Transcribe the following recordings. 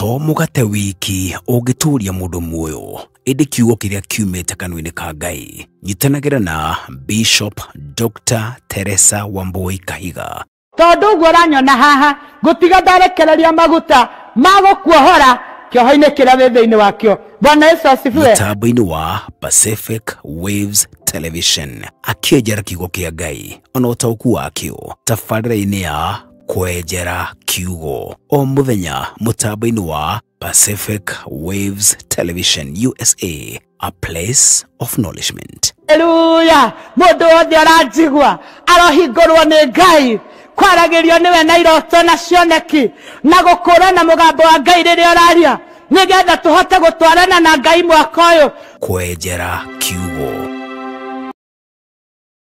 To mũgate wiki ũngĩtũũria mũndũ muoyo, ĩndĩ kiugo kĩrĩa kiumĩte kanua-inĩ ka Ngai. Nyitanagĩra na Bishop Dr. Teresa Wambui Kahiga. Tondu ũguo ũranyona haha ngũtiga ndarekereria maguta ma gũkuohora kĩoho-inĩ kĩrĩa wĩ thĩinĩ wakĩo. Bwana Yesu asifiwe. Mũtambo-inĩ wa Pacific Waves Television akĩenjera kiugo kĩa Ngai ona ũtaũku wakĩo tabarĩra-inĩ ya Kwenjera Kiugo o mũthenya mũtambo-inĩ wa Pacific Waves Television USA, a place of nourishment. Haleluya. Mũndũ wothe ũranjigua arohingũrwo nĩ Ngai, kwaragĩrio nĩwe na iroto na cioneki na gũkũrana mũgambo wa Ngai rĩrĩa ũraria, nĩgetha tũhote gũtwarana na Ngai mwaka ũyũ. Kwenjera Kiugo.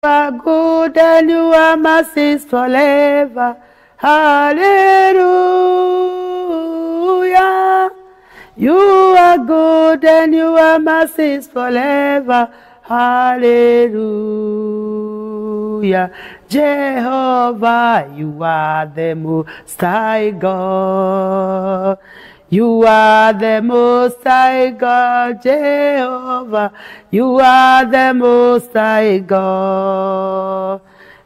You are good and you are mercies forever. Hallelujah. You are good and you are mercies forever. Hallelujah. Jehovah, you are the Most High God. You are the Most High God, Jehovah. You are the Most High God.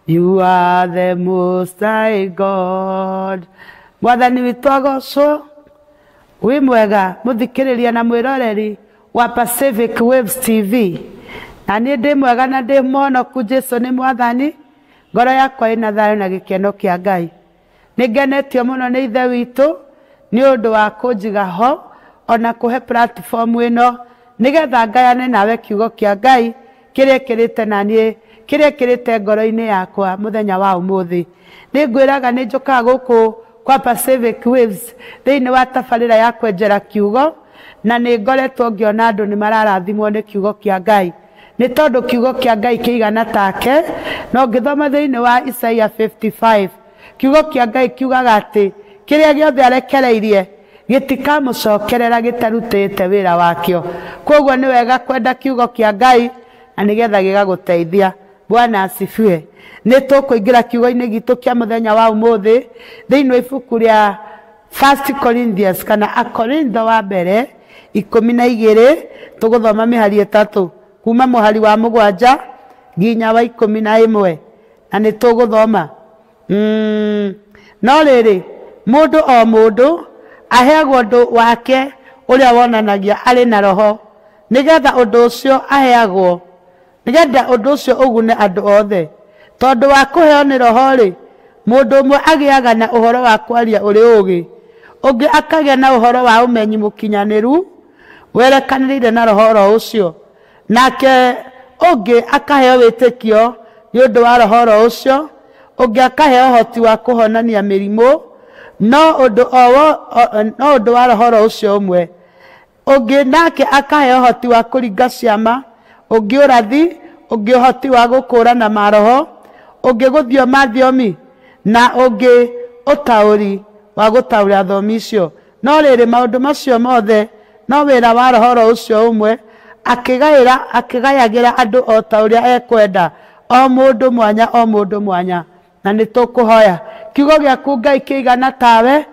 You are the Most High God. Mwathani witũ agocwo, wĩ mwega mũthikĩrĩria na mwĩroreri wa Pacific Waves TV. Na niĩ ndĩ mwega na ndĩ mũhonoku, Jesũ nĩ Mwathani. Ngoro yakwa ĩna thayũ na gĩkeno kĩa Ngai. Nĩngenetio mũno nĩ Ithe witũ nĩ ũndũ wa kũnjiga ho ona kũhe platform ĩno nĩgetha ngayane nawe kiugo kĩa Ngai kĩrĩa kĩrĩte na niĩ, kĩrĩa kĩrĩte ngoro-inĩ yakwa mũthenya wa ũmũthĩ. Nĩngwĩraga nĩ njũkaga gũkũ kwa Pacific Waves thĩinĩ wa tabarĩra ya Kwenjera Kiugo, na nĩ ngoretwo ngĩona andũ nĩ mararathimwo nĩ kiugo kĩa Ngai, nĩ tondũ kiugo kĩa Ngai kĩigana take. No ngĩthoma thĩinĩ wa Isaiah 55, kiugo kĩa Ngai kiugaga atĩ kĩrĩa gĩothe arekereirie gĩtikamũcokerera gĩtarutĩte wĩra wakĩo. Koguo nĩ wega kwenda kiugo kĩa Ngai na nĩgetha gĩgagũteithia. Bwana asifiwe. Nĩ tũkũingĩra kiugo-inĩ gitũ kĩa mũthenya wa ũmũthĩ thĩinĩ wa ibuku rĩa First Corinthians kana Akorintho wa mbere 12, tũgũthoma mĩhari 3 kuma mũhari wa 7 nginya wa 11, na nĩ tũgũthoma. No rĩrĩ, mũndũ o mũndũ aheagwo ũndũ wake ũrĩa wonanagia arĩ na roho, nĩgetha ũndũ ũcio aheagwo, nĩgetha ũndũ ũcio ũgune andũ othe. Tondũ wa kũheo nĩ roho-rĩ, mũndũ ũmwe agĩaga na ũhoro wa kwaria ũrĩ ũũgĩ, ũngĩ akagĩa na ũhoro wa ũmenyi mũkinyanĩru werekanĩrĩire na roho oro ũcio, nake ũngĩ akaheo wĩtĩkio nĩ ũndũ wa roho oro ũcio, ũngĩ akaheo ũhoti wa kũhonania mĩrimũ no ũndũ wa roho oro ũcio ũmwe, ũngĩ nake akaheo ũhoti wa kũringa ciama, ũngĩ ũrathi, ũngĩ ũhoti wa gũkũũrana maroho, ũngĩ gũthioma thiomi, na ũngĩ ũtaũri wa gũtaũra thiomi icio. No rĩrĩ, maũndũ macio mothe no wĩra wa roho oro ũcio ũmwe, akĩgayagĩra andũ o ta ũrĩa ekwenda, o mũndũ mwanya o mũndũ mwanya. Na nĩ tũkũhoya kiugo gĩaku Ngai kĩigana tawe.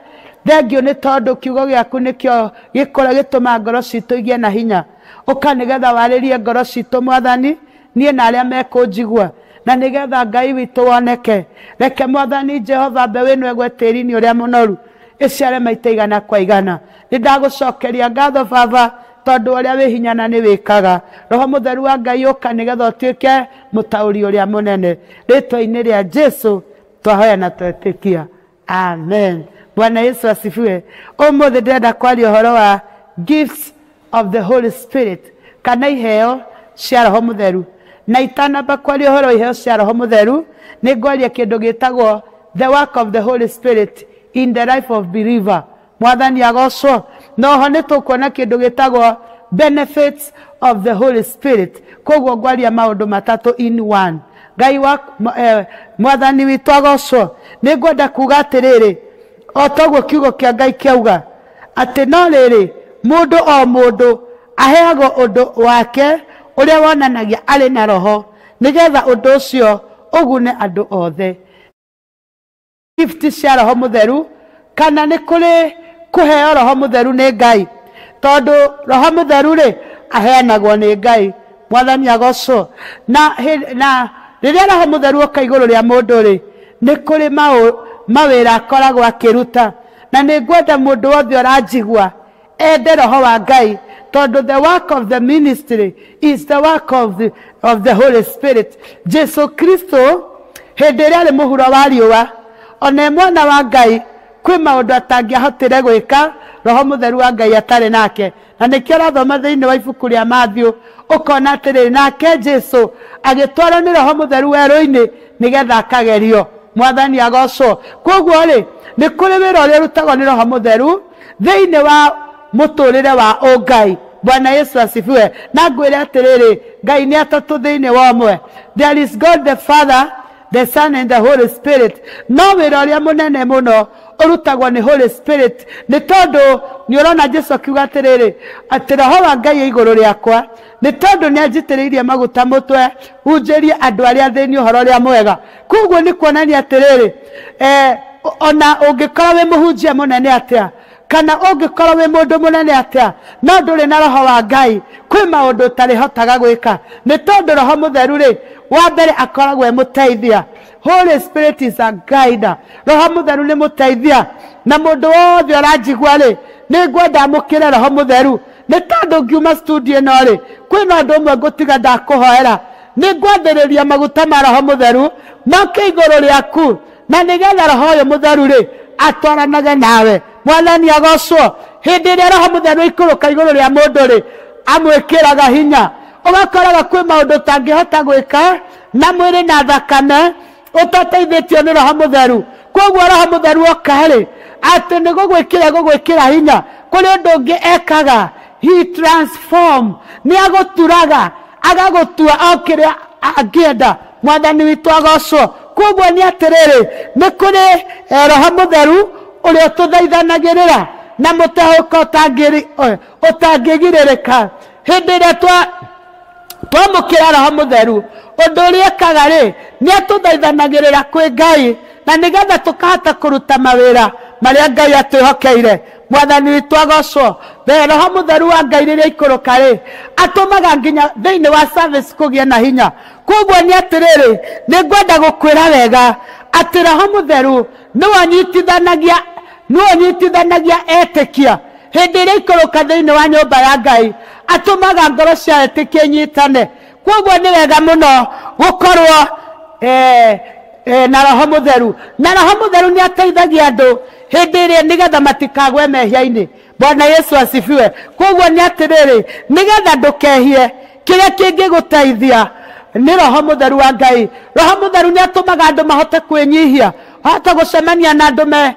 Thengio nĩ tondũ kiugo gĩaku nĩkĩo gĩkũra gĩtũma ngoro citũ igĩe na hinya. Ũka nĩgetha warĩrie ngoro citũ Mwathani, niĩ na arĩa mekũnjigua, na nĩgetha Ngai witũ woneke. Reke Mwathani Jehova mbeũ ĩno ĩgwe tĩri-inĩ ũrĩa mũnoru, ĩciare maita 100 kwa 100. Nĩ ndagũcokeria ngatho Baba, tondũ ũrĩa wĩ hinya na nĩ wĩkaga. Roho Mũtheru wa Ngai ũka nĩgetha ũtuĩke mũtaũri ũrĩa mũnene. Rĩtwa-inĩ rĩa Jesũ twahoya na twetĩkia, amen. Bwana Yesu asifiwe. Ũmũthĩ ndĩrenda kwaria ũhoro wa gifts of the Holy Spirit, kana iheo cia Roho Mũtheru. Na itanamba kwaria ũhoro wa iheo cia Roho Mũtheru, nĩ ngwaria kĩndũ gĩtagwo the work of the Holy Spirit in the life of believer. Mwathani agocwo. No ho nĩ tũkuona kĩndũ gĩtagwo benefits of the Holy Spirit. Koguo ngwaria maũndũ matatũ in one. Ngai wa Mwathani witũ agocwo. Nĩ ngwenda kuga atĩrĩrĩ, o toguo kiugo kĩa Ngai kĩauga atĩ no rĩrĩ, mũndũ o mũndũ aheagwo ũndũ wake ũrĩa wonanagia arĩ na roho, nĩgetha ũndũ ũcio ũgune andũ othe. Gift cia Roho Mũtheru, kana nĩ kũrĩ kũheo roho mũtheru nĩ Ngai, tondũ roho mũtheru rĩ aheanagwo nĩ Ngai. Mwathani agocwo. Na rĩrĩa roho mũtheru oka igũrũ rĩa mũndũ rĩ, nĩ kũrĩ mawĩra akoragwo akĩruta. Na nĩ ngwenda mũndũ wothe ũranjigua ende roho wa Ngai, tondũ the work of the ministry is the work of the Holy Spirit. Jesu Kristo hĩndĩ ĩrĩa arĩ mũhuro wa riũa, ona mwana wa Ngai, kwĩ maũndũ atangĩahotire gwĩka roho mũtheru wa Ngai atarĩ nake. Na nĩkĩo ũrathoma thĩinĩ wa ibuku rĩa Matthew ũkona atĩrĩrĩ, nake Jesu agĩtwarwo nĩ roho mũtheru werũ-inĩ nĩgetha akagerio. Mwathani agocwo. Koguo rĩ, nĩ kũrĩ wĩra ũrĩa ũrutagwo nĩ roho mũtheru thĩinĩ wa mũtũrĩre wa ũngai. Bwana Yesu asifiwe. Na ngwĩre atĩrĩrĩ, Ngai nĩ atatũ thĩinĩ wa ũmwe. There is God the Father, the Son and the Holy Spirit. No wĩra ũrĩa mũnene mũno ũrutagwo nĩ Holy Spirit, nĩ tondũ nĩ ũrona Jesu akiuga atĩrĩrĩ, atĩ roho wa Ngai igũrũ rĩakwa, nĩ tondũ nĩ anjitĩrĩirie maguta mũtwe hunjĩrie andũ arĩa athĩni ũhoro ũrĩa mwega. Koguo nĩ kuonania atĩrĩrĩ, ona ũngĩkorwo wĩ mũhunjia mũnene atĩa, kana ũngĩkorwo wĩ mũndũ mũnene atĩa, no ndũrĩ na roho wa Ngai, kwĩ maũndũ ũtarĩhotaga gwĩka. Nĩ tondũ roho mũtheru rĩ, wa mbere akoragwo e mũteithia. Holy Spirit is a guide. Roho mũtheru nĩ mũteithia. Na mũndũ wothe ũranjigua rĩ, nĩ ngwenda amũkĩre roho mũtheru. Nĩ tondũ ngiuma studio ĩno rĩ, kwĩna ũndũ ũmwe ngũtiga ndakũhoera. Nĩ ngwathĩrĩria maguta ma roho mũtheru moke igũrũ rĩaku, na nĩgetha roho ũyũ mũtheru rĩ atwaranage nawe. Mwathani agocwo. Hĩndĩ ĩrĩa roho mũtheru aikũrũka igũrũ rĩa mũndũ rĩ, amwĩkĩraga hinya. Ũgakoraga kwĩ maũndũ ũtangĩhota gwĩka na mwĩrĩ na thakame ũtateithĩtio nĩ roho mũtheru. Koguo roho mũtheru oka rĩ, atĩ nĩ gũgwĩkĩra hinya. Kũrĩ ũndũ ũngĩ ekaga, he transform, nĩ agũturaga agagũtua o kĩrĩa angĩenda. Mwathani witũ agocwo. Koguo nĩ atĩrĩrĩ, nĩ kũrĩ roho mũtheru ũrĩa ũtũthaithanagĩrĩra na mũtehũka ũtangĩgirĩrĩka. Hĩndĩ ĩrĩa twamũkĩra roho mũtheru, ũndũ ũrĩa ekaga rĩ, nĩ atũthaithanagĩrĩra kwĩ Ngai, na nĩgetha tũkahota kũruta mawĩra marĩa Ngai atwĩhokeire. Mwathani witũ agocwo. Roho mũtheru wa Ngai rĩrĩa aikũrũka rĩ, atũmaga nginya thĩinĩ wa service kũgĩe na hinya. Koguo nĩ atĩrĩrĩ, nĩ ngwenda gũkwĩra wega atĩ roho mũtheru nĩwe ũnyitithanagia etĩkia. Hĩndĩ ĩrĩa aikũrũka thĩinĩ wa nyũmba ya Ngai, atũmaga ngoro cia etĩkia inyitane. Koguo nĩ wega mũno gũkorwo na roho mũtheru. Na roho mũtheru nĩ ateithagia andũ hĩndĩ ĩrĩa nĩgetha matikagwe mehia-inĩ. Bwana Yesu asifiwe. Koguo nĩ atĩrĩrĩ, nĩgetha ndũkehie, kĩrĩa kĩngĩgũteithia nĩ roho mũtheru wa Ngai. Roho mũtheru nĩ atũmaga andũ mahote kwĩnyihia, hote gũcemania na andũ me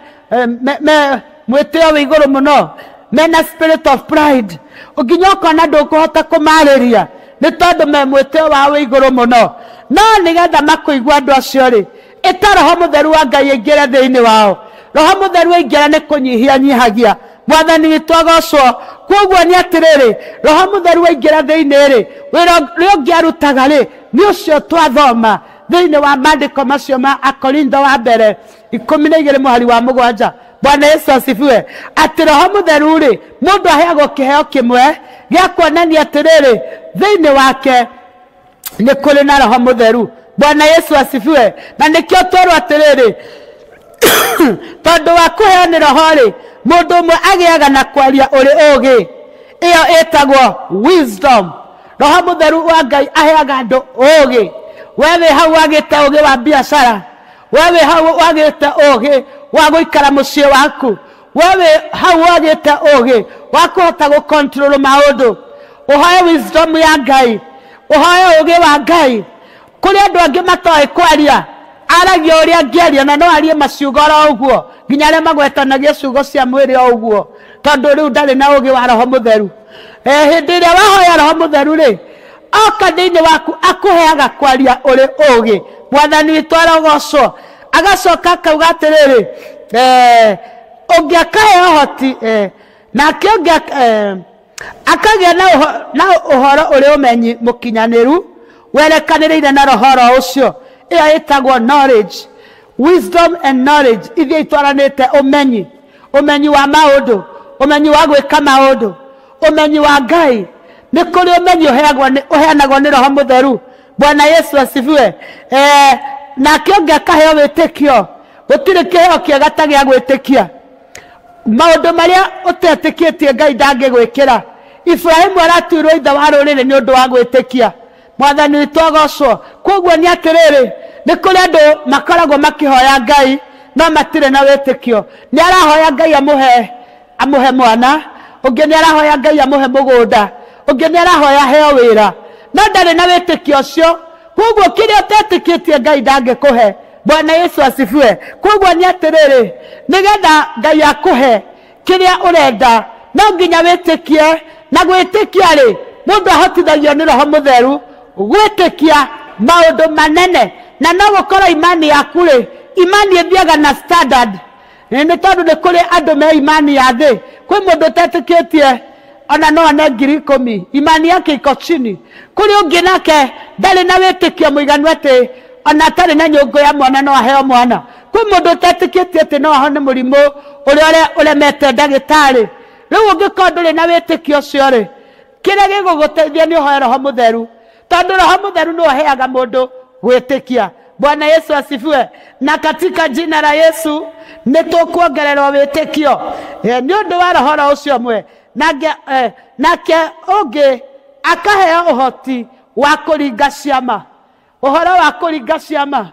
mwĩtĩo wĩ igũrũ mũno, mena spirit of pride, nginya ũkona ndũkũhota kũmarĩria nĩ tondũ me mwĩtĩo wao wĩ igũrũ mũno. No nĩgetha makũigua andũ acio rĩ, ĩta roho mũtheru wa Ngai aingĩre thĩinĩ wao. Roho mũtheru aingĩra nĩ kũnyihia nyihagia. Mwathani witũ agocwo. Koguo nĩ atĩrĩrĩ, roho mũtheru aingĩra thĩinĩ rĩ, wĩra ũrĩa ũngĩ arutaga rĩ, nĩ ũcio twathoma thĩinĩ wa maandĩko macio ma Akorintho wa mbere 12 mũhari wa 7. Bwana Yesu asifiwe. Atĩ roho mũtheru rĩ, mũndũ aheagwo kĩheo kĩmwe gĩa kuonania atĩrĩrĩ, thĩinĩ wake nĩ kũrĩ na roho mũtheru. Bwana Yesu asifiwe. Na nĩkĩo twerwo atĩrĩrĩ, tondũ wa kũheo nĩ roho rĩ, mũndũ ũmwe agĩaga na kwaria ũrĩ ũũgĩ, ĩyo ĩtagwo wisdom. Roho mũtheru wa Ngai aheaga andũ ũũgĩ. We wĩ hau wagĩte ũũgĩ wa biacara, we wĩ hau wagĩte ũũgĩ wa gũikara mũciĩ waku, we wĩ hau wagĩte ũũgĩ wa kũhota gũ-control maũndũ. Ũhoe wisdom ya Ngai, ũhoe ũũgĩ wa Ngai. Kũrĩ andũ angĩ matoĩ kwaria, aragia ũrĩa angĩaria na no arie maciugo oro ũguo, nginya arĩa magwetanagia ciugo cia mwĩrĩ o ũguo, tondũ rĩu ndarĩ na ũũgĩ wa roho mũtheru. Hĩndĩ ĩrĩa wahoya roho mũtheru rĩ, oka thĩinĩ waku akũheaga kwaria ũrĩ ũũgĩ. Mwathani witũ arogocwo. Agacoka akauga atĩrĩrĩ, ũngĩ akaheo ũhoti, nake ũngĩ akagĩa na ũhoro ũrĩ ũmenyi mũkinyanĩru werekanĩrĩire na roho oro ũcio. Ĩyo ĩtagwo knowledge, wisdom and knowledge, ithiĩ itwaranĩte ũmenyi. Ũmenyi wa maũndũ, ũmenyi wa gwĩka maũndũ, ũmenyi wa Ngai. Nĩ kũrĩ ũmenyi ũheanagwo nĩ Roho Mũtheru. Bwana Yesu asifiwe. Nake ũngĩ akaheo wĩtĩkio. Gũtirĩ kĩheo kĩega ta gĩa gwĩtĩkia. Maũndũ marĩa ũtetĩkĩtie Ngai ndangĩgwĩkĩra. Ibrahimu aratuirwo ithe wa rũrĩrĩ nĩ ũndũ wa gwĩtĩkia. Mwathani witũ agocwo. Koguo nĩ atĩrĩrĩ, nĩ kũrĩ andũ makoragwo makĩhoya Ngai no matirĩ na wĩtĩkio. Nĩ arahoya Ngai amũhe mwana, ũngĩ nĩ arahoya Ngai amũhe mũgũnda, ũngĩ nĩ arahoya aheo wĩra, no ndarĩ na wĩtĩkio ũcio. Koguo kĩrĩa ũtetĩkĩtie Ngai ndangĩkũhe. Bwana Yesu asifiwe. Koguo nĩ atĩrĩrĩ, nĩgetha Ngai akũhe kĩrĩa ũrenda no nginya wĩtĩkie. Na gwĩtĩkia rĩ, mũndũ ahotithagio nĩ Roho Mũtheru gwĩtĩkia maũndũ manene. Na no gũkorwo imani yaku rĩ, imani ĩthiaga na standard. Nĩ tondũ nĩ kũrĩ andũ me imani ya thĩ. Kwĩ mũndũ ũtetĩkĩtie ona no one 10,000, imani yake iko chini. Kũrĩ ũngĩ nake ndarĩ na wĩtĩkio mũiganu atĩ ona atarĩ na nyũngũ ya mwana no aheo mwana. Kwĩ mũndũ ũtetĩkĩtie atĩ no ahone mũrimũ ũrĩa ũremete ndagĩtarĩ. Rĩu ũngĩkorwo ndũrĩ na wĩtĩkio ũcio rĩ, kĩrĩa gĩgũgũteithia nĩ ũhoe Roho Mũtheru, tondũ Roho Mũtheru nĩwe ũheaga mũndũ gwĩtĩkia. Bwana Yesu asifiwe. Na katika jina la Yesu nĩ tũkuongererwo wĩtĩkio nĩ ũndũ wa roho ũcio mwe. Nake ũngĩ akaheo ũhoti wa kũringa ciama. Ũhoro wa kũringa ciama,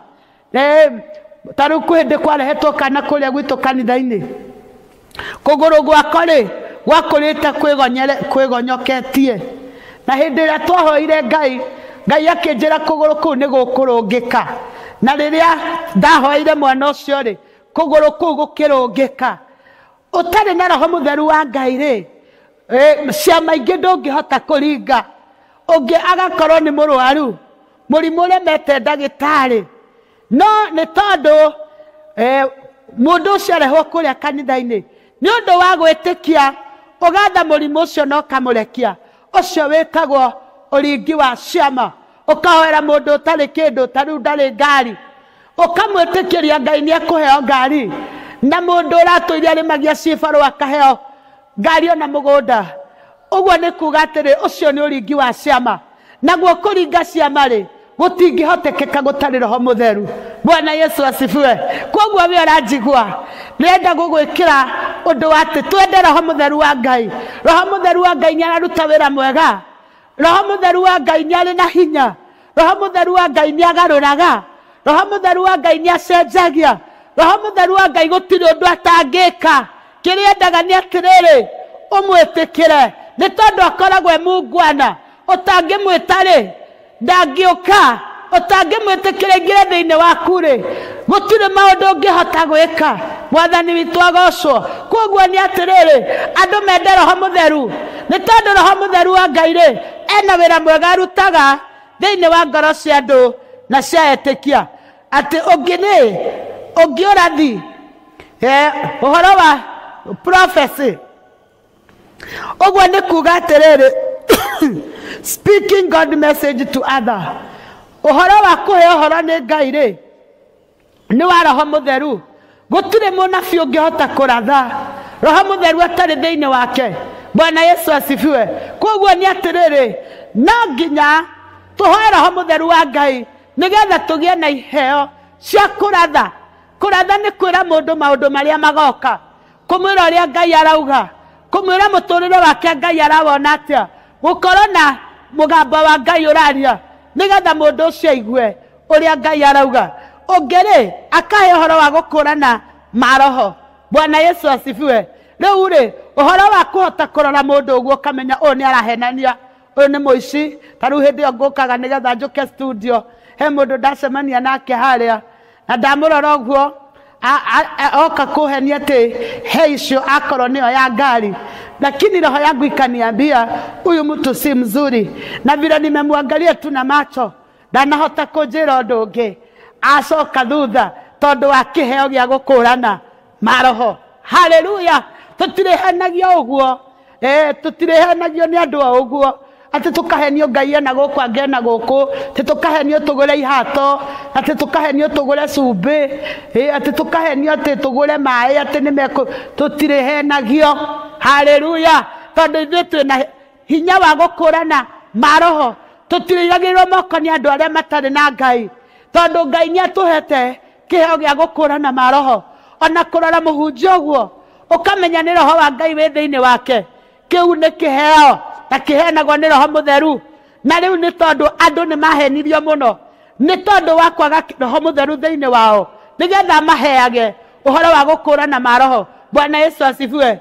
ta rĩu kwĩ hĩndĩ kwarehetwo kana kũrĩa gwitũ kanitha-inĩ, kũgũrũ gwakwa rĩ gwakũrĩte kwĩgonyoketie. Na hĩndĩ ĩrĩa twahoire Ngai, Ngai akĩnjĩra kũgũrũ kũu nĩ gũkũrũngĩka. Na rĩrĩa ndahoeire mwana ũcio rĩ, kũgũrũ kũu gũkĩrũngĩka. Ũtarĩ na Roho Mũtheru wa Ngai rĩ, ciama ingĩ ndũngĩhota kũringa. Ũngĩ agakorwo nĩ mũrwaru, mũrimũ ũremete ndagĩtarĩ, no nĩ tondũ mũndũ ũcio arehwo kũrĩa kanitha-inĩ nĩ ũndũ wa gwĩtĩkia, ũgatha mũrimũ ũcio na ũkamũrekia. Ũcio wĩtagwo ũringi wa ciama. Ũkahoera mũndũ ũtarĩ kĩndũ, ta rĩu ndarĩ ngari, ũkamwĩtĩkĩria Ngai nĩ ekũheo ngari. Na mũndũ ũratũire arĩmagia cibarũ akaheo ngari ona mũgũnda. Ũguo nĩ kuga atĩrĩ, ũcio nĩ ũringi wa ciama. Naguo kũringa ciama rĩ, gũtingĩhotekeka gũtarĩ Roho Mũtheru. Bwana Yesu asifiwe. Koguo we ũranjigua, ndĩrenda gũgwĩkĩra ũndũ wa atĩ twende Roho Mũtheru wa Ngai. Roho Mũtheru wa Ngai nĩ araruta wĩra mwega. Roho Mũtheru wa Ngai nĩ arĩ na hinya. Roho Mũtheru wa Ngai nĩ agarũraga. Roho Mũtheru wa Ngai nĩ acenjagia. Roho Mũtheru wa Ngai gũtirĩ ũndũ atangĩka. Kĩrĩa endaga nĩ atĩrĩrĩ, ũmwĩtĩkĩre, nĩ tondũ akoragwo e mungwana. Ũtangĩmwĩta rĩ, ndangĩũka. Ũtangĩmwĩtĩkĩra aingĩre thĩinĩ waku rĩ, gũtirĩ maũndũ ũngĩhota gwĩka. Mwathani witũ agocwo. Koguo nĩ atĩrĩrĩ, andũ mende Roho Mũtheru, nĩ tondũ Roho Mũtheru wa Ngai rĩ, ena wĩra mwega arutaga thĩinĩ wa ngoro cia andũ na cia etĩkia. Atĩ ũngĩ nĩ ũngĩ ũrathi, ũhoro wa prophecy. Ũguo nĩ kuga atĩrĩrĩ, speaking God message to other. Ũhoro wa kũhe ũhoro nĩ Ngai rĩ, nĩ wa Roho Mũtheru. Gũtirĩ mũnabii ũngĩhota kũratha Roho Mũtheru atarĩ thĩinĩ wake. Bwana Yesu asifiwe. Koguo nĩ atĩrĩrĩ, no nginya tũhoe Roho Mũtheru wa Ngai nĩgetha tũgĩe na iheo cia kũratha. Kũratha nĩ kwĩra mũndũ maũndũ marĩa magoka, kũmwĩra ũrĩa Ngai arauga, kũmwĩra mũtũrĩre wake Ngai arawona atĩa, gũkorwo na mũgambo wa Ngai ũraria nĩgetha mũndũ ũcio aigue ũrĩa Ngai arauga. Ũngĩ rĩ, akahe ũhoro wa gũkũrana maroho. Bwana Yesu asifiwe. Rĩu rĩ, ũhoro wa kũhota kũrora mũndũ ũguo ũkamenya ũyũ nĩ arahenania, ũyũ nĩ mũici. Ta rĩu hĩndĩ ĩyo ngũkaga nĩgetha njũke studio, he mũndũ ndacemania nake harĩa, na ndamũrora ũguo oka kũhenia atĩ he icio akorwo nĩyo ya ngari, lakini roho yangu ikaniambia huyu mtu si mzuri, na vile nimemwangalia tu na macho ndanahota kũnjĩra ũndũ ũngĩ. Acoka thutha tondũ wa kĩheo gĩa gũkũrana maroho. Haleluya. Tũtirĩhenagio ũguo, tũtirĩhenagio nĩ andũ a ũguo atĩ tũkahenio Ngai ena gũkũ angĩ ena gũkũ, atĩ tũkahenio tũgũre ihato, atĩ tũkahenio tũgũre cumbĩ, atĩ tũkahenio atĩ tũgũre maĩ, atĩ nĩ tũtirĩhenagio. Haleluya! Tondũ ithuĩ twĩna hinya wa gũkũrana maroho, tũtirĩigagĩrĩrwo moko nĩ andũ arĩa matarĩ na Ngai, tondũ Ngai nĩ atũhete kĩheo gĩa gũkũrana maroho. Ona kũrora mũhunjia ũguo ũkamenya nĩ roho wa Ngai wĩ thĩinĩ wake, kĩu nĩ kĩheo na kĩheanagwo nĩ roho mũtheru. Na rĩu nĩ tondũ andũ nĩ mahenirio mũno nĩ tondũ wa kwaga roho mũtheru thĩinĩ wao, nĩgetha maheage ũhoro wa gũkũrana maroho. Bwana Yesu asifiwe.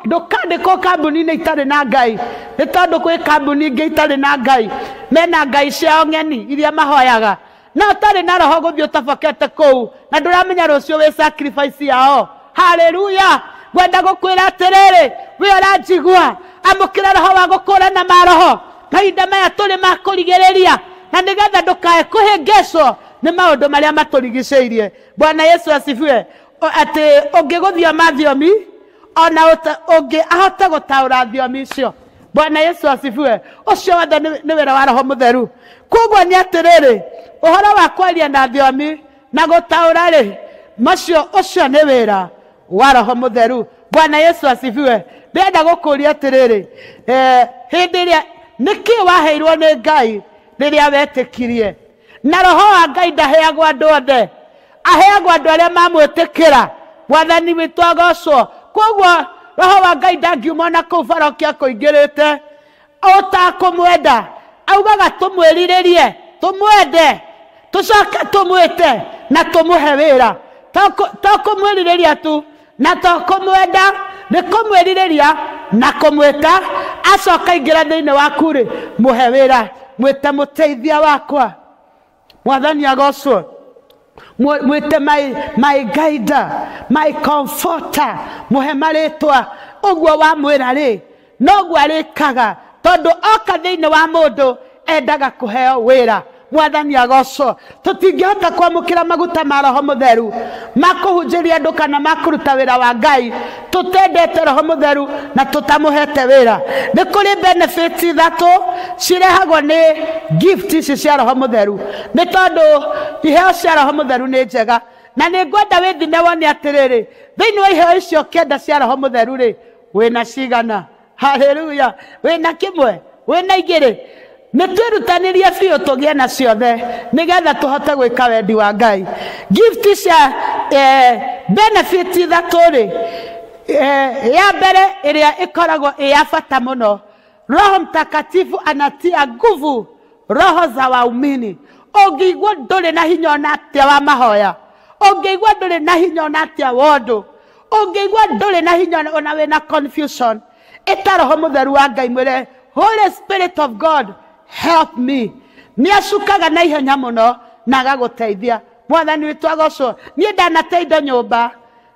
Ndũkandĩkwo kambuni-inĩ itarĩ na Ngai, nĩ tondũ kwĩ kambuni ingĩ itarĩ na Ngai, mena ngai ciao ng'eni iria mahoyaga, na ũtarĩ na roho gũthiĩ ũtabokete kũu na ndũramenya rũciũ wĩ sacrifice yao. Haleluya! Ngwenda gũkwĩra atĩrĩrĩ, we ũranjigua, amũkĩra roho wa gũkũrana maroho mahinda maya tũrĩ ma kũrigĩrĩria, na nĩgetha ndũkae kũhĩngĩcwo nĩ maũndũ marĩa matũrigicĩirie. Bwana Yesu asifiwe. Atĩ ũngĩgũthia thiomi ona ũngĩ ahote gũtaũra thiomi icio. Bwana Yesu asifiwe. Ũcio wothe nĩ wĩra wa roho mũtheru. Koguo nĩ atĩrĩrĩ, ũhoro wa kwaria na thiomi na gũtaũra rĩ, macio ũcio nĩ wĩra wa roho mũtheru. Bwana Yesu asifiwe. Ndĩrenda gũkũria atĩrĩrĩ, hĩndĩ ĩrĩa nĩkĩ waheirwo nĩ Ngai rĩrĩa wetĩkirie? Na roho wa Ngai ndaheagwo andũ othe, aheagwo andũ arĩa mamwĩtĩkĩra. Mwathani witũ agocwo. Koguo roho wa Ngai ndangiuma ona kũu barokia kũingĩrĩte ũtakũmwenda, augaga tũmwĩrirĩrie, tũmwende, tũcoke tũmwĩte na tũmũhe wĩra. To kũmwĩrirĩria tu na to kũmwenda, nĩ kũmwĩrirĩria na kũmwĩta, acoka aingĩra thĩinĩ waku rĩ, mũhe wĩra, mwĩte mũteithia wakwa. Mwathani agocwo. Mwĩte my guider, my comforter, mũhe marĩtwa. Ũguo wamwĩra rĩ, noguo arĩkaga, tondũ oka thĩinĩ wa mũndũ endaga kũheo wĩra. Mwathani agocwo. Tũtingĩhota kwamũkĩra maguta ma roho mũtheru ma kũhunjĩria andũ kana ma kũruta wĩra wa Ngai tũtendete roho mũtheru na tũtamũhete wĩra. Nĩ kũrĩ benefits ithatũ cirehagwo nĩ gift ici cia roho mũtheru, nĩ tondũ iheo cia roho mũtheru nĩ njega. Na nĩ ngwenda wĩthime wone atĩrĩrĩ, thĩinĩ wa iheo icio kenda cia roho mũtheru rĩ, wĩna cigana? Haleluya! Wĩna kĩmwe, wĩna igĩrĩ. Nĩ twĩrutanĩrie biũ tũgĩe na ciothe nĩgetha tũhote gwĩka wendi wa Ngai. Gift cia benefit ithatũ rĩ, ya mbere ĩrĩa ĩkoragwo ĩ ya bata mũno, Roho Mtakatifu anatia nguvu roho za waumini. Ũngĩigua ndũrĩ na hinya ona atĩa wa mahoya, ũngĩigua ndũrĩ na hinya ona atĩa wa ũndũ, ũngĩigua ndũrĩ na hinya ona wĩna confusion, ĩta roho mũtheru wa Ngai, mwĩre Holy Spirit of God help me. Nĩ acukaga na ihenya mũno na agagũteithia. Mwathani witũ agocwo. Niĩ ndanate indo nyũmba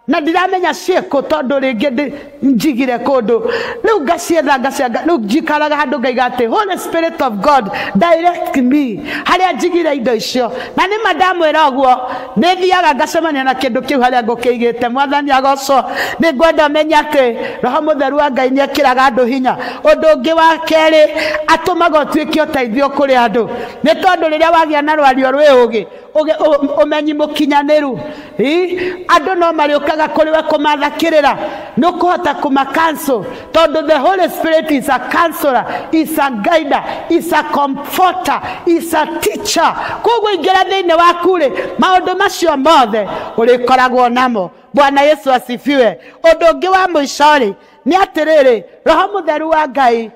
na ndiramenya ciĩkũ, tondũ rĩngĩ njigire kũndũ, rĩu ngacietha ngacianga, rĩu njikaraga handũ ngaiga atĩ Holy Spirit of God direct me harĩa njigire indo icio. Na nĩma ndamwĩra ũguo, nĩ thiaga ngacemania na kĩndũ kĩu harĩa ngũkĩigĩte. Mwathani agocwo. Nĩ ngwenda ũmenye atĩ roho mũtheru wa Ngai nĩ ekĩraga andũ hinya. Ũndũ ũngĩ wa kerĩ, atũmaga ũtuĩke ũteithio kũrĩ andũ, nĩ tondũ rĩrĩa wagĩa na rwario rwĩ ũgĩ, ũmenyi mũkinyanĩru, andũ no marĩũkaga kũrĩ we kũmatha kĩrĩra, nĩ ũkũhota kũma-cancel, tondũ the Holy Spirit is a counselor, is a guider, is a comforter, is a teacher. Koguo ingĩra thĩinĩ waku rĩ, maũndũ macio mothe ũrĩkoragwo namo. Bwana Yesu asifiwe. Ũndũ ũngĩ wa mũico rĩ, nĩ atĩrĩrĩ, roho mũtheru wa Ngai,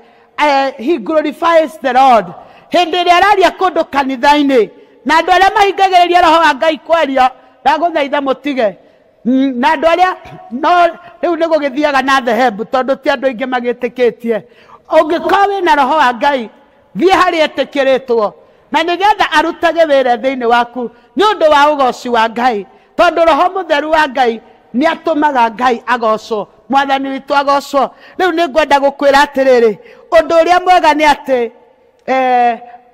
he glorifies the Lord. Hĩndĩ ĩrĩa araria kũndũ kanitha-inĩ, na andũ arĩa mahingagĩrĩria roho wa Ngai kwaria, ndagũthaitha mũtige. Na andũ arĩa no rĩu nĩ gũgĩthiaga na dhehebu, tondũ ti andũ aingĩ magĩtĩkĩtie. Ũngĩkorwo wĩna roho wa Ngai, thiĩ harĩa etĩkĩrĩtwo, na nĩgetha arutage wĩra thĩinĩ waku nĩ ũndũ wa ũgoci wa Ngai, tondũ roho mũtheru wa Ngai nĩ atũmaga Ngai agocwo. Mwathani witũ agocwo. Rĩu nĩ ngwenda gũkwĩra atĩrĩrĩ, ũndũ ũrĩa mwega nĩ atĩ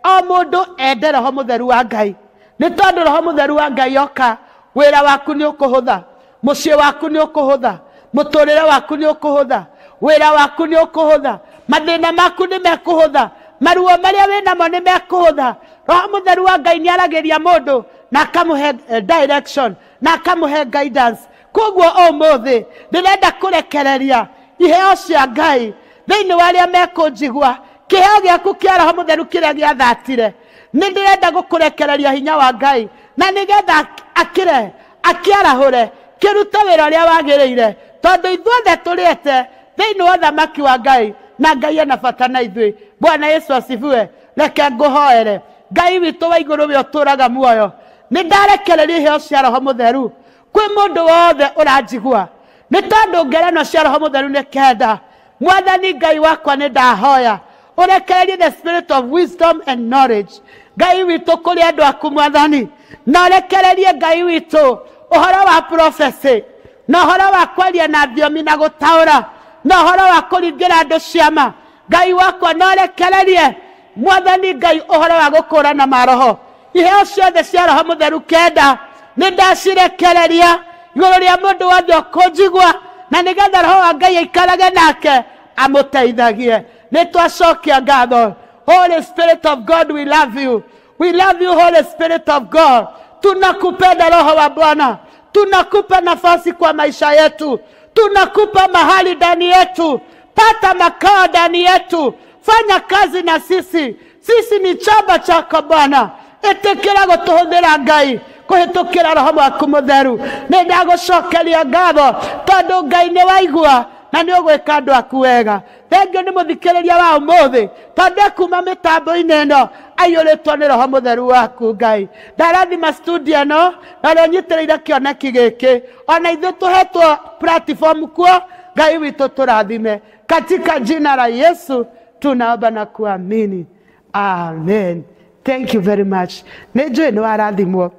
o mũndũ ende roho mũtheru wa Ngai, nĩ tondũ roho mũtheru wa Ngai oka, wĩra waku nĩ ũkũhũtha, mũciĩ waku nĩ ũkũhũtha, mũtũrĩre waku nĩ ũkũhũtha, wĩra waku nĩ ũkũhũtha, mathĩna maku nĩ mekũhũtha, maruo marĩa wĩnamo nĩ mekũhũtha. Roho mũtheru wa Ngai nĩ aragĩria mũndũ Na akamũhe direction, na akamũhe guidance. Koguo ũmũthĩ ndĩrenda kũrekereria iheo cia Ngai thĩinĩ wa arĩa mekũnjigua. Kĩheo gĩaku kĩa Roho Mũtheru kĩrĩa gĩathatire, nĩ ndĩrenda gũkũrekereria hinya wa Ngai, na nĩgetha akĩre akĩarahũre kĩrute wĩra ũrĩa wagĩrĩire, tondũ ithuothe tũrĩete thĩinĩ wa ũthamaki wa Ngai, na Ngai ena bata na ithuĩ. Bwana Yesu asifiwe. Reke ngũhoere. Ngai witũ wa igũrũ we ũtũũraga muoyo, nĩ ndarekereria iheo cia Roho Mũtheru kwĩ mũndũ wothe ũranjigua, nĩ tondũ ngerenwa cia Roho Mũtheru nĩ kenda. Mwathani Ngai wakwa, nĩ ndahoya ũrekererie the spirit of wisdom and knowledge, Ngai witũ, kũrĩ andũ aku Mwathani, na ũrekererie Ngai witũ ũhoro wa prophecy, na ũhoro wa kwaria na thiomi na gũtaũra, na ũhoro wa kũringĩra andũ ciama. Ngai wakwa, na ũrekererie Mwathani Ngai ũhoro wa gũkũrana maroho. Iheo ciothe cia Roho Mũtheru kenda nĩ ndacirekereria igũrũ rĩa mũndũ wothe ũkũnjigua, na nĩgetha Roho wa Ngai aikarage nake amũteithagie. Nĩ twacokia ngatho. Holy Spirit of God, we love you. We love you, Holy Spirit of God. Tunakupenda Roho wa Bwana, tunakupa nafasi kwa maisha yetu, tunakupa mahali ndani yetu. Pata makao ndani yetu, fanya kazi na sisi. Sisi ni chamba chako Bwana, ĩtĩkĩra gũtũhũthĩra Ngai kũhĩtũkĩra Roho waku Mũtheru. Nĩ ndagũcokeria ngatho tondũ Ngai nĩ waigua na nĩ ũgwĩka andũ aku wega. Thengiũ nĩ mũthikĩrĩria wa ũmũthĩ, tondũ kuma mĩtambo-inĩ ĩno aiyũrĩtwo nĩ Roho Mũtheru waku Ngai. Ndarathima studio ĩno na ũrĩa ũnyitĩrĩire kĩoneki gĩkĩ, ona ithuĩ tũhetwo platform kuo. Ngai witũ, tũrathime katika jina la Yesu tunaomba na kuamini, amen. Thank you very much. Nĩ njũĩ nĩ warathimwo,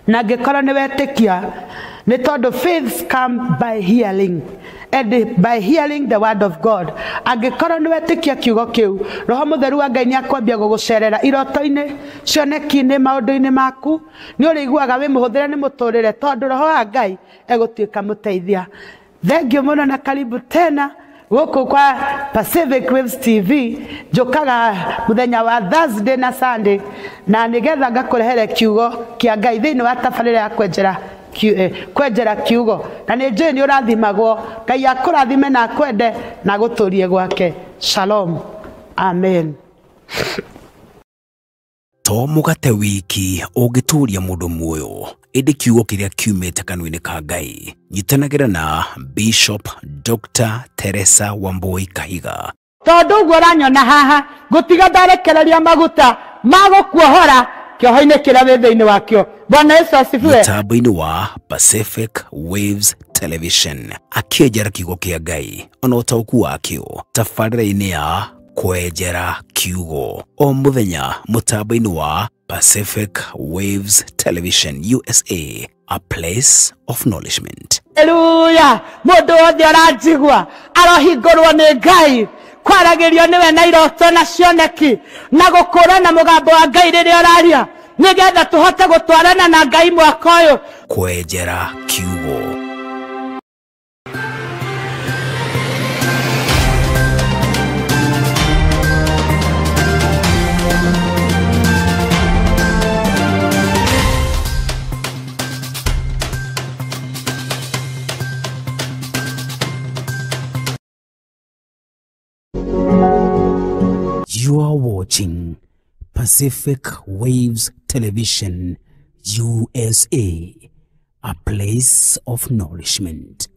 na angĩkorwo nĩ wetĩkia, nĩ tondũ faith come by hearing and by hearing the word of God. Angĩkorwo nĩ wetĩkia kiugo kĩu, Roho Mũtheru wa Ngai nĩ akwambia gũgũcerera iroto-inĩ, cioneki-inĩ, maũndũ-inĩ maku. Nĩ ũrĩiguaga wĩ mũhũthĩre nĩ mũtũrĩre, tondũ Roho wa Ngai egũtuĩka mũteithia. Thengiũ mũno na karibu tena gũkũ kwa Pacific Waves TV. Njũkaga mũthenya wa Thursday na Sunday, na nĩgetha ngakũrehere kiugo kĩa Ngai thĩinĩ wa tabarĩra ya kwenjera kiugo, na nĩ njũĩ nĩ ũrathimagwo. Ngai akũrathime na akwende na agũtũrie gwake. Shalom, amen. To mũgate wiki ũngĩtũria mũndũ muoyo, ĩndĩ kiugo kĩrĩa kiumĩte kanua-inĩ ka Ngai. Nyitanagĩra na Bishop Dr. Teresa Wambui Kahiga. Tondũ ũguo ũranyona haha, ngũtiga ndarekereria maguta ma gũkuohora kĩoho-inĩ kĩrĩa wĩ thĩinĩ wakĩo. Bwana Yesu asifiwe. Mũtambo-inĩ wa Pacific Waves Television, akĩenjera kiugo kĩa Ngai ona ũtaũku wakĩo tabarĩra-inĩ ya kwenjera kiugo o mũthenya mũtambo-inĩ wa Pacific Waves Television USA, a place of nourishment. Haleluya. Mũndũ wothe ũranjigua arohingũrwo nĩ Ngai, kwaragĩrio nĩwe na iroto na cioneki, na gũkũrana mũgambo wa Ngai rĩrĩa ũraria, nĩgetha tũhote gũtwarana na Ngai mwaka ũyũ. Kwenjera kiugo. You are watching Pacific Waves Television USA, a place of nourishment.